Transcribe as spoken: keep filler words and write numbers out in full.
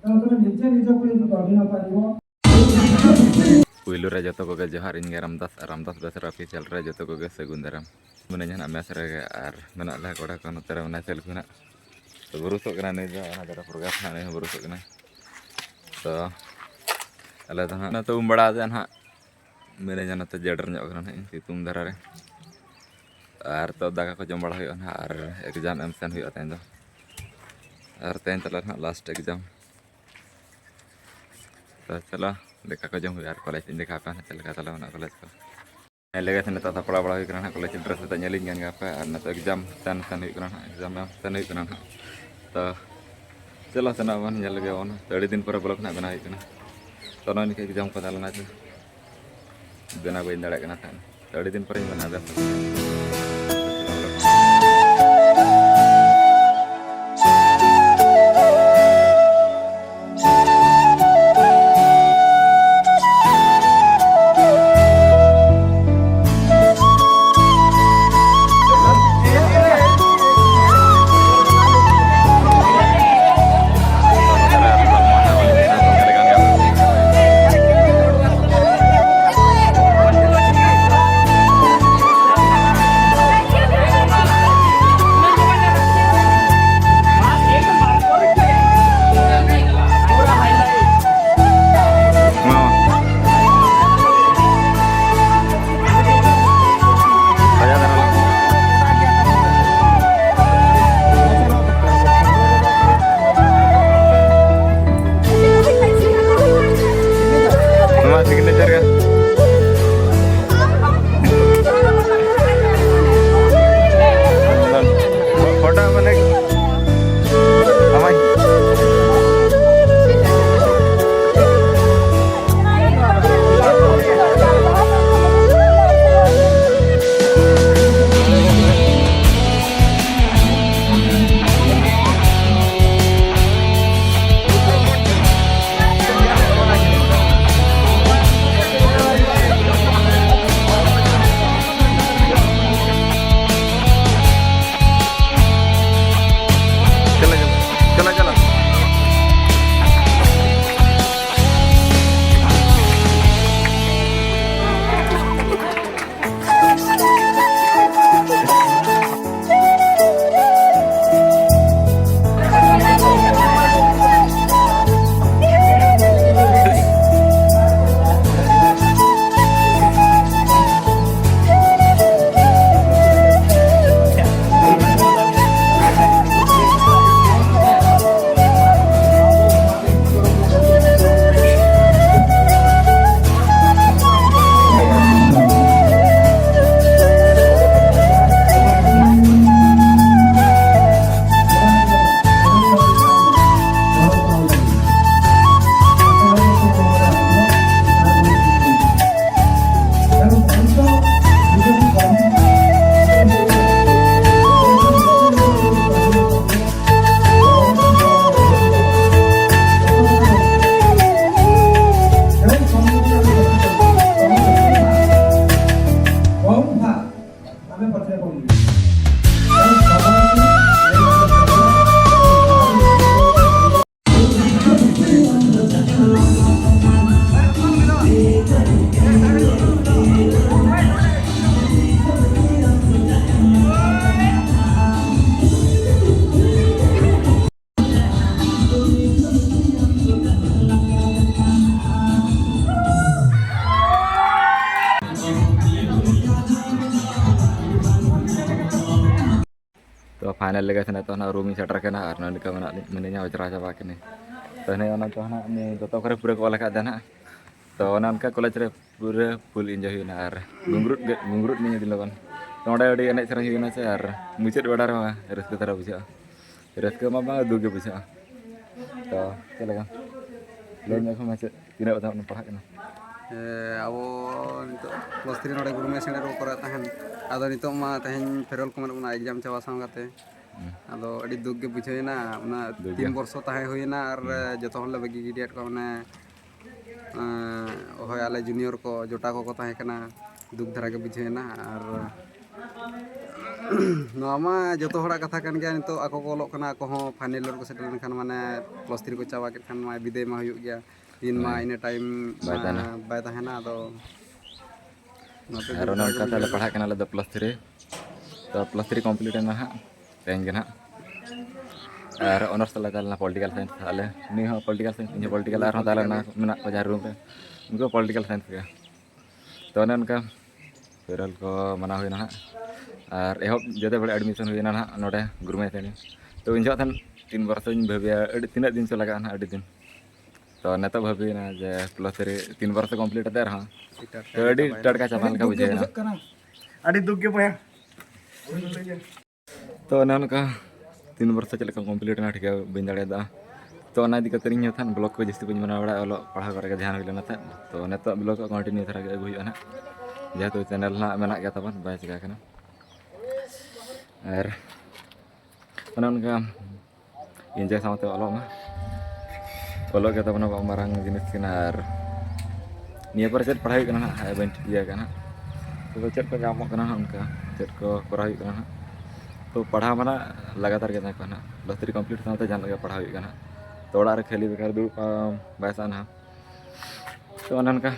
ତେଣୁ ତମେ ନିଜେ ନିଜକୁ ଯଦି ଗଢ଼ି ନ ପାରିବ। ᱯᱩᱭᱞᱩ ᱨᱮ ᱡᱚᱛᱚ ᱠᱚᱜᱮ ᱡᱚᱦᱟᱨ, ᱤᱧ ᱜᱮ ᱨᱟᱢᱫᱟᱥ, ᱟᱨ ᱨᱟᱢᱫᱟᱥ ᱵᱮᱥᱨᱟ ᱚᱯᱷᱤᱥᱤᱭᱟᱞ ᱨᱮ ᱡᱚᱛᱚ ᱠᱚᱜᱮ ᱥᱟᱹᱜᱩᱱ ᱫᱟᱨᱟᱢ᱾ ᱢᱤᱱᱟᱹᱧᱟ ᱱᱟᱦᱟᱜ ᱢᱮᱥ ᱨᱮᱜᱮ, ᱟᱨ ᱢᱮᱱᱟᱜ ᱞᱮᱭᱟ ᱠᱚᱲᱟ ᱠᱚ ᱱᱚᱛᱮ ᱨᱮ, ᱢᱮᱱᱟᱭ ᱥᱮᱞᱯᱷᱤ ᱱᱟᱦᱟᱜ᱾ ᱛᱚ, ᱵᱩᱨᱩᱥᱚᱜ ᱠᱟᱱᱟ ᱱᱩᱭ ᱫᱚ, ᱚᱱᱟ ᱫᱟᱨᱮ ᱯᱨᱚᱜᱟᱥ ᱱᱟᱦᱟᱜ, ᱱᱩᱭ ᱦᱚᱸ ᱵᱩᱨᱩᱥᱚᱜ ᱠᱟᱱᱟ᱾ ᱛᱚ, ᱟᱞᱮ ᱫᱚ ᱱᱟᱦᱟᱜ ᱚᱱᱟ ᱛᱚ ᱩᱢ ᱵᱟᱲᱟ ᱠᱟᱛᱮ ᱱᱟᱦᱟᱜ ᱢᱤᱱᱟᱹᱧᱟ ᱱᱚᱛᱮ ᱡᱮᱰᱮᱨ ᱧᱚᱜ ᱠᱟᱱᱟ ᱱᱟᱦᱟᱜ ᱥᱤᱛᱩᱝ ᱫᱷᱟᱨᱟ ᱨᱮ᱾ ᱟᱨ ᱛᱚ ᱫᱟᱠᱟ ᱠᱚ ᱡᱚᱢ ᱵᱟᱲᱟ ᱦᱩᱭᱩᱜᱼᱟ ᱱᱟᱦᱟᱜ, ᱟᱨ ᱮᱠᱡᱟᱢ ᱮᱢ ᱥᱮᱱ ᱦᱩᱭᱩᱜᱼᱟ ᱛᱮᱦᱮᱧ ᱫᱚ᱾ ᱟᱨ ᱛᱮᱦᱮᱧ ᱛᱟᱞᱮ ᱱᱟᱦᱟᱜ ᱞᱟᱥᱴ ᱮᱠᱡᱟᱢ᱾ ᱛᱚ ᱪᱚᱞᱚ, ᱫᱟᱠᱟ ᱠᱚ ᱡᱚᱢ ᱦᱩᱭᱩᱜᱼᱟ ᱟᱨ ᱠᱚᱞᱮᱡᱽ ᱤᱧ ᱫᱮᱠᱷᱟᱣ ᱟᱯᱮᱭᱟ ᱱᱟᱦᱟᱜ ᱪᱮᱫ ᱞᱮᱠᱟ ᱛᱟᱞᱮ ᱢᱮᱱᱟᱜᱼᱟ ᱠᱚᱞᱮᱡᱽ ᱠᱚ᱾ ᱦᱮᱸ, ᱞᱟᱹᱭ ᱠᱟᱛᱮ ᱱᱤᱛᱚᱜ ᱥᱟᱯᱲᱟᱣ ᱵᱟᱲᱟ ᱦᱩᱭ ᱠᱟᱱᱟ ᱱᱟᱦᱟᱜ, ᱠᱚᱞᱮᱡᱽ ᱰᱨᱮᱥ ᱠᱟᱛᱮ ᱧᱮᱞᱤᱧ ᱠᱟᱱ ᱜᱮᱭᱟ ᱯᱮ᱾ ᱟᱨ ᱱᱤᱛᱚᱜ ᱮᱠᱡᱟᱢ ᱥᱮᱱ ᱥᱮᱱ ᱦᱩᱭᱩᱜ ᱠᱟᱱᱟ ᱱᱟᱦᱟᱜ, ᱮᱠᱡᱟᱢ ᱮᱢ ᱥᱮᱱ ᱦᱩᱭᱩᱜ ᱠᱟᱱᱟ ᱱᱟᱦᱟᱜ᱾ ᱛᱚ ᱪᱚᱞᱚ ᱥᱮᱱᱚᱜ ᱟᱵᱚᱱ, ᱧᱮᱞ ᱞᱮᱜᱮ ᱵᱚᱱ᱾ ᱛᱚ ᱟᱹᱰᱤ ᱫᱤᱱ ᱯᱚᱨᱮ ᱵᱞᱚᱜ ᱱᱟᱦᱟᱜ ᱵᱮᱱᱟᱣ ᱦᱩᱭᱩᱜ ᱠᱟᱱᱟ᱾ ᱛᱚ ᱱᱚᱜᱼᱚᱭ ᱱᱤᱝᱠᱟ ᱮᱠᱡᱟᱢ ᱠᱚ ᱛᱟᱦᱮᱸ ᱞᱮᱱᱟ ᱪᱮ᱾ ᱵᱮᱱᱟᱣ ᱵᱟᱹᱧ ᱫᱟᱲᱮᱭᱟᱜ ᱠᱟᱱᱟ ᱛᱟᱦᱮᱸᱫ᱾ ᱟᱹᱰᱤ ᱫᱤᱱ ᱯᱚᱨᱮᱧ ᱵᱮᱱᱟᱣ ᱮᱫᱟ᱾ ᱯᱷᱟᱭᱱᱮᱞ ᱞᱮᱠᱟ ᱥᱮ ᱱᱤᱛᱚᱜ ᱱᱟᱜ ᱨᱩᱢ ᱤᱧ ᱥᱮᱴᱮᱨ ᱠᱟᱱᱟ ᱟᱨ ᱱᱚᱰᱮ ᱠᱚ ᱢᱮᱱᱟᱜ ᱞᱤᱧ, ᱢᱤᱱᱟᱹᱧᱟ, ᱚᱡᱽᱨᱟ ᱪᱟᱵᱟ ᱠᱟᱹᱱᱟᱹᱧ᱾ ᱛᱚ ᱦᱮᱸ, ᱚᱱᱟ ᱠᱚ ᱱᱟᱜ ᱱᱤᱭᱟᱹ ᱡᱚᱛᱚ ᱠᱚᱨᱮ ᱯᱩᱨᱟᱹ ᱠᱚ ᱚᱞ ᱟᱠᱟᱫ ᱛᱟᱦᱮᱱᱟ᱾ ᱛᱚ ᱚᱱᱮ ᱚᱱᱠᱟ ᱠᱚᱞᱮᱡᱽ ᱨᱮ ᱯᱩᱨᱟᱹ ᱯᱷᱩᱞ ᱤᱱᱡᱚᱭ ᱦᱩᱭᱱᱟ ᱟᱨ ᱜᱩᱝᱜᱽᱨᱩᱫ ᱜᱮ, ᱜᱩᱝᱜᱽᱨᱩᱫ ᱱᱤᱭᱟᱹ ᱫᱤᱱ ᱞᱚᱜᱚᱱ᱾ ᱛᱚ ᱚᱸᱰᱮ ᱟᱹᱰᱤ ᱮᱱᱮᱡ ᱥᱮᱨᱮᱧ ᱦᱩᱭᱱᱟ ᱥᱮ, ᱟᱨ ᱢᱩᱪᱟᱹᱫ ᱵᱮᱲᱟ ᱨᱮᱦᱚᱸ ᱨᱟᱹᱥᱠᱟᱹ ᱫᱷᱟᱨᱟ ᱵᱩᱡᱷᱟᱹᱜᱼᱟ᱾ ᱨᱟᱹᱥᱠᱟᱹ ᱢᱟ ᱵᱟᱝ, ᱫᱩᱠ ᱜᱮ ᱵᱩᱡᱷᱟᱹᱜᱼᱟ᱾ ᱛᱚ ᱪᱮᱫ ᱞᱮᱠᱟ? ᱞᱟᱹᱭ ᱢᱮ ᱮᱠᱷᱚᱱ ᱢᱟ, ᱪᱮᱫ, ᱛᱤᱱᱟᱹᱜ ᱵᱟᱡᱮ ᱯᱟᱲᱦᱟᱜ ᱠᱟᱱᱟ? ᱦᱮᱸ, ᱟᱵᱚ ᱱᱤᱛᱚᱜ ᱯᱞᱟᱥ ᱛᱷᱨᱤ ᱱᱚᱰᱮ ᱜᱩᱨᱩᱢᱮ ᱥᱮᱬᱮ ᱨᱚᱲ ᱠᱚᱨᱟᱣ ᱛᱟᱦᱮᱱ᱾ ᱟᱫᱚ ᱱᱤᱛᱚᱜ ᱢᱟ ᱛᱮᱦᱮᱧ ᱯᱷᱮᱨᱣᱮᱞ ᱠᱚ ᱢᱮᱱᱟᱜ ᱵᱚᱱᱟ, ᱮᱠᱡᱟᱢ ᱪᱟᱵᱟ ᱥᱟᱶ ᱠᱟᱛᱮ᱾ ᱦᱩᱸ᱾ ᱟᱫᱚ ᱟᱹᱰᱤ ᱫᱩᱠ ᱜᱮ ᱵᱩᱡᱷᱟᱹᱣ ᱮᱱᱟ, ᱚᱱᱟ ᱫᱩᱠ ᱜᱮ᱾ ᱛᱤᱱ ᱵᱚᱨᱥᱚ ᱛᱟᱦᱮᱸ ᱦᱩᱭᱮᱱᱟ ᱟᱨ ᱦᱩᱸ᱾ ᱡᱚᱛᱚ ᱦᱚᱲ ᱞᱮ ᱵᱟᱹᱜᱤ ᱜᱤᱰᱤᱭᱟᱫ ᱠᱚᱣᱟ, ᱢᱟᱱᱮ, ᱮᱸ, ᱦᱳᱭ, ᱟᱞᱮ ᱡᱩᱱᱤᱭᱚᱨ ᱠᱚ, ᱡᱚᱴᱟ ᱠᱚᱠᱚ ᱛᱟᱦᱮᱸ ᱠᱟᱱᱟ, ᱫᱩᱠ ᱫᱷᱟᱨᱟ ᱜᱮ ᱵᱩᱡᱷᱟᱹᱣ ᱮᱱᱟ᱾ ᱟᱨ ᱱᱚᱣᱟ ᱢᱟ ᱡᱚᱛᱚ ᱦᱚᱲᱟᱜ ᱠᱟᱛᱷᱟ ᱠᱟᱱ ᱜᱮᱭᱟ, ᱱᱤᱛᱚᱜ ᱟᱠᱚ ᱠᱚ ᱚᱞᱚᱜ ᱠᱟᱱᱟ, ᱟᱠᱚ ᱦᱚᱸ ᱯᱷᱟᱭᱱᱮᱞ ᱤᱭᱟᱨ ᱠᱚ ᱥᱮᱴᱮᱨ ᱞᱮᱱᱠᱷᱟᱱ, ᱢᱟᱱᱮ, ᱯᱞᱟᱥ ᱛᱷᱨᱤ ᱠᱚ ᱪᱟᱵᱟ ᱠᱮᱫ ᱠᱷᱟᱱ ᱢᱟ ᱵᱤᱫᱟᱹᱭ ᱢᱟ ᱦᱩᱭᱩᱜ ᱜᱮᱭᱟ, ᱫᱤᱱ ᱢᱟ ᱦᱳᱭ᱾ ᱤᱱᱟᱹ ᱴᱟᱭᱤᱢ ᱵᱟᱭ ᱢᱟ ᱛᱟᱦᱮᱱᱟ᱾ ᱵᱟᱭ ᱛᱟᱦᱮᱱᱟ᱾ ᱟᱫᱚ ᱚᱱᱟᱛᱮ ᱟᱨ ᱫᱩᱠ ᱚᱱᱮ ᱫᱷᱟᱨᱟ ᱜᱮ ᱚᱱᱠᱟ ᱛᱟᱦᱞᱮ ᱵᱩᱡᱷᱟᱹᱣ ᱮᱱᱟ᱾ ᱯᱟᱲᱦᱟᱜ ᱠᱟᱱᱟᱞᱮ ᱫᱚ ᱯᱞᱟᱥ ᱛᱷᱨᱤ᱾ ᱛᱚ ᱯᱞᱟᱥ ᱛᱷᱨᱤ ᱠᱚᱢᱯᱞᱤᱴ ᱮᱱᱟ ᱦᱟᱸᱜ ᱛᱮᱦᱮᱧ ᱜᱮ ᱱᱟᱦᱟᱜ᱾ ᱟᱨ ᱚᱱᱟᱨᱥ ᱛᱟᱞᱮ ᱛᱟᱦᱮᱸ ᱞᱮᱱᱟ ᱯᱚᱞᱤᱴᱤᱠᱟᱞ ᱥᱟᱭᱮᱱᱥ᱾ ᱟᱞᱮ ᱩᱱᱤ ᱦᱚᱸ ᱯᱚᱞᱤᱴᱤᱠᱟᱞ ᱥᱟᱭᱮᱱᱥ, ᱤᱧ ᱦᱚᱸ ᱯᱚᱞᱤᱴᱤᱠᱟᱞ, ᱟᱨᱦᱚᱸ ᱛᱟᱦᱮᱸ ᱞᱮᱱᱟ ᱢᱮᱱᱟᱜ ᱠᱚᱣᱟ ᱡᱟᱦᱟᱸ ᱨᱩᱢ ᱨᱮ, ᱩᱱᱠᱩ ᱯᱚᱞᱤᱴᱤᱠᱟᱞ ᱥᱟᱭᱮᱱᱥ ᱜᱮ᱾ ᱛᱚ ᱚᱱᱮ ᱚᱱᱠᱟ ᱯᱷᱮᱨᱣᱮᱞ ᱠᱚ ᱢᱟᱱᱟᱣ ᱦᱩᱭᱱᱟ ᱦᱟᱸᱜ᱾ ᱟᱨ ᱮᱦᱚᱵ ᱡᱮᱛᱮ ᱵᱮᱲᱟ ᱮᱰᱢᱤᱥᱚᱱ ᱦᱩᱭᱱᱟ ᱦᱟᱸᱜ ᱱᱚᱰᱮ ᱜᱩᱨᱩᱢᱮ ᱥᱮᱱᱤ᱾ ᱛᱚ ᱩᱱ ᱡᱚᱠᱷᱚᱱ ᱛᱤᱱ ᱵᱚᱨᱥᱚᱧ ᱵᱷᱟᱹᱵᱤᱭᱟ, ᱟᱹᱰᱤ, ᱛᱤᱱᱟᱹᱜ ᱫᱤᱱ ᱪᱚ ᱞᱟᱜᱟᱜᱼᱟ ᱦᱟᱸᱜ, ᱟᱹᱰᱤ ᱫᱤᱱ᱾ ᱛᱚ ᱱᱤᱛᱚᱜ ᱵᱷᱟᱹᱵᱤᱭᱮᱱᱟ ᱡᱮ ᱯᱞᱟᱥ ᱛᱷᱨᱤ ᱛᱤᱱ ᱵᱚᱨᱥᱚ ᱠᱚᱢᱯᱞᱤᱴ ᱠᱟᱛᱮ ᱨᱮᱦᱚᱸ ᱛᱚ ᱟᱹᱰᱤ ᱴᱟᱴᱠᱟ ᱪᱟᱵᱟ ᱞᱮᱠᱟ ᱵᱩᱡᱷᱟᱹᱣ ᱮᱱᱟ᱾ ᱟᱹᱰᱤ ᱫᱩᱠ ᱜᱮ ᱵᱚᱭᱦᱟ᱾ ᱛᱚ ᱚᱱᱮ ᱚᱱᱠᱟ ᱛᱤᱱ ᱵᱚᱨᱥᱚ ᱪᱮᱫ ᱞᱮᱠᱟ ᱠᱚᱢᱯᱞᱤᱴ ᱮᱱᱟ, ᱴᱷᱤᱠᱟᱹ ᱵᱟᱹᱧ ᱫᱟᱲᱮᱭᱟᱫᱟ᱾ ᱛᱚ ᱚᱱᱟ ᱤᱫᱤ ᱠᱟᱛᱮ ᱤᱧ ᱦᱚᱸ ᱛᱟᱦᱮᱱ ᱵᱞᱚᱜ ᱠᱚ ᱡᱟᱹᱥᱛᱤ ᱵᱟᱹᱧ ᱵᱮᱱᱟᱣ ᱵᱟᱲᱟᱭᱟ, ᱚᱞᱚᱜ ᱯᱟᱲᱦᱟᱣ ᱠᱚᱨᱮ ᱜᱮ ᱫᱷᱮᱭᱟᱱ ᱦᱩᱭ ᱞᱮᱱᱟ ᱛᱟᱦᱮᱸᱫ᱾ ᱛᱚ ᱱᱤᱛᱚᱜ ᱵᱞᱚᱜ ᱠᱚ ᱠᱚᱱᱴᱤᱱᱤᱭᱩ ᱫᱷᱟᱨᱟ ᱜᱮ ᱟᱹᱜᱩ ᱦᱩᱭᱩᱜᱼᱟ ᱱᱟᱦᱟᱜ, ᱡᱮᱦᱮᱛᱩ ᱪᱮᱱᱮᱞ ᱱᱟᱦᱟᱜ ᱢᱮᱱᱟᱜ ᱜᱮᱭᱟ ᱛᱟᱵᱚᱱ, ᱵᱟᱭ ᱪᱤᱠᱟ ᱠᱟᱱᱟ᱾ ᱟᱨ ᱚᱱᱮ ᱚᱱᱠᱟ ᱤᱱᱡᱚᱭ ᱥᱟᱶᱛᱮ ᱚᱞᱚᱜ ᱢᱟ᱾ ᱚᱞᱚᱜ ᱜᱮ ᱛᱟᱵᱚᱱ ᱟᱵᱚᱣᱟᱜ ᱢᱟᱨᱟᱝ ᱡᱤᱱᱤᱥ ᱠᱟᱱᱟ᱾ ᱟᱨ ᱱᱤᱭᱟᱹ ᱯᱚᱨᱮ ᱪᱮᱫ ᱯᱟᱲᱦᱟᱣ ᱦᱩᱭᱩᱜ ᱠᱟᱱᱟ ᱦᱟᱸᱜ, ᱦᱟᱸᱜ ᱵᱟᱹᱧ ᱴᱷᱤᱠᱟᱹ ᱟᱠᱟᱫᱼᱟ ᱦᱟᱸᱜ᱾ ᱛᱚᱵᱮ ᱪᱮᱫ ᱠᱚ ᱧᱟᱢᱚᱜ ᱠᱟᱱᱟ ᱦᱟᱸᱜ, ᱚᱱᱠᱟ ᱪᱮᱫ ᱠᱚ ᱠᱚᱨᱟᱣ ᱦᱩᱭᱩᱜ ᱠᱟᱱᱟ ᱦᱟᱸᱜ᱾ ᱛᱚ ᱯᱟᱲᱦᱟᱣ ᱢᱟ ᱱᱟᱜ ᱞᱟᱜᱟᱛᱟᱨ ᱜᱮ ᱛᱟᱦᱮᱸ ᱠᱟᱱᱟ ᱦᱟᱸᱜ, ᱯᱞᱟᱥ ᱛᱷᱨᱤ ᱠᱚᱢᱯᱞᱤᱴ ᱥᱟᱶᱛᱮ ᱡᱟᱦᱟᱱᱟᱜ ᱜᱮ ᱯᱟᱲᱦᱟᱣ ᱦᱩᱭᱩᱜ ᱠᱟᱱᱟ ᱦᱟᱸᱜ᱾ ᱛᱚ ᱚᱲᱟᱜ ᱨᱮ ᱠᱷᱟᱹᱞᱤ ᱵᱮᱠᱟᱨ ᱫᱩᱲᱩᱵ, ᱟᱢ, ᱵᱟᱭ ᱥᱟᱱᱟ᱾ ᱛᱚ ᱚᱱᱮ ᱚᱱᱠᱟ